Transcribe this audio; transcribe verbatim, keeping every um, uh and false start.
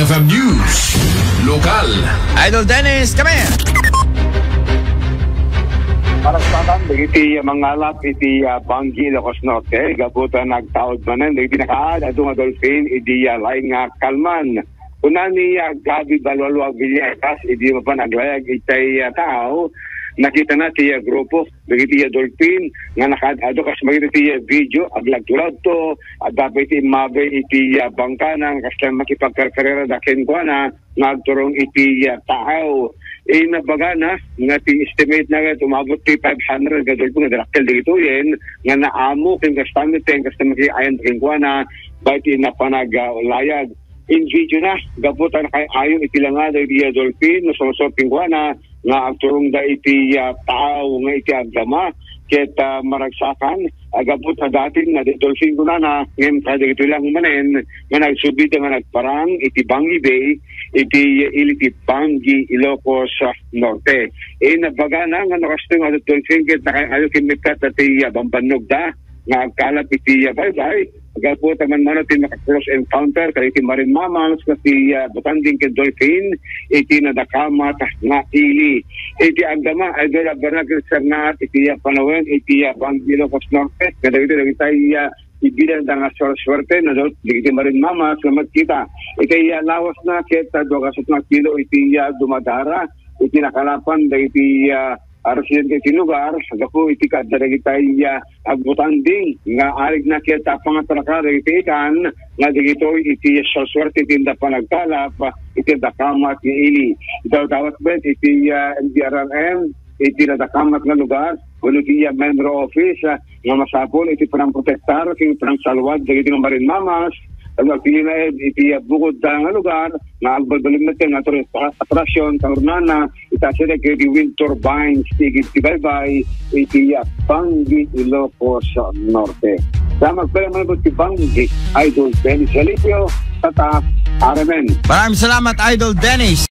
F M News, lokal. Idol Dennis, come here. Para sa akin, dagiti mangalap iti, ah, Banggi, Ilocos Norte, gapu ta nagtaud manen dagiti nakaad-adu nga dolphin idi, ah, laing nga kalman. Kuna ni, ah, Gabby Balwalwa Villegas, idi mapan aglayag itay, ah, tao, nakitana ti, ah, grupo dagiti, ah, dolphin nga nakaad-adu kas makita ti, ah, video, aglagto-lagto, adda pay ti immabay iti, ah, bangkana, kasla makipagkarkarera da kenkuana, nga agturong iti, ah, taaw. Inabagana nga ti estimate na ket umabot ti five hundred nga dolphin nga dinakkel dagitoyen nga naamo ken kasta met ken kasta makiayan kenkuana, bay ti napanag, ah, layag. In video na, gapu ta nakay-ayo iti langada iti, ah, dolphin, no, sumsur kenkuana, nga agturongda iti, ah, taaw nga iti agdama, ket, ah, maragsakan, agapu ta datin nga di dolphin kunana, ngem kadagitoy lang manen, nga nagsubida nga nagparang iti Banggi Bay, iti ili ti Banggi, Ilocos, ah, Norte. Inabagana nga no kastoy nga dolphin, ket nakay-ayo ken mitkat ti, ah, bambannog da, nga agkalap iti, ah, baybay, gapu ta manmano ti naka-close encounter kadagiti marine mammals nga ti, ah, butanding ken dolphin iti nadakamat nga ili. Iti agdama, Idol, a vernacular sernaat iti, ah, panawen iti, ah, Banggi, Ilocos Norte, kadagiti dagiti, ah, ibidanda nga suersuerte, no, dagiti marine mammals nga magkita. Iti, ah, lawas na ket, ah, dua ka kilo iti, ah, dumadara iti nakalapan dagiti, ah, a residente iti lugar, gapu iti kaadda dagitay, ah, agbutanding nga arig na ket, ah, pangatraka dagiti ikan nga dagitoy iti suersuerte ti inda panagkalap, ah, iti dakamat nga ili. Idawdawat met iti, ah, N D R R M iti nadakamat nga lugar, wenno iti, ah, MENRO office, ah, nga masapul iti panangprotektar ken panangsalwag dagiti nga marine mammals, nga agpilinaed iti, ah, bukod da nga lugar, nga agbalbaliw met nga atras-, atraksyon, kangrunana, ita sila iti wind turbines, ti igid ti baybay, iti, ah, Banggi, Ilocos Norte. Sa magpala man ti Banggi, Idol Dennis Galicio, Tatak, R M N. Maraming salamat, Idol Dennis.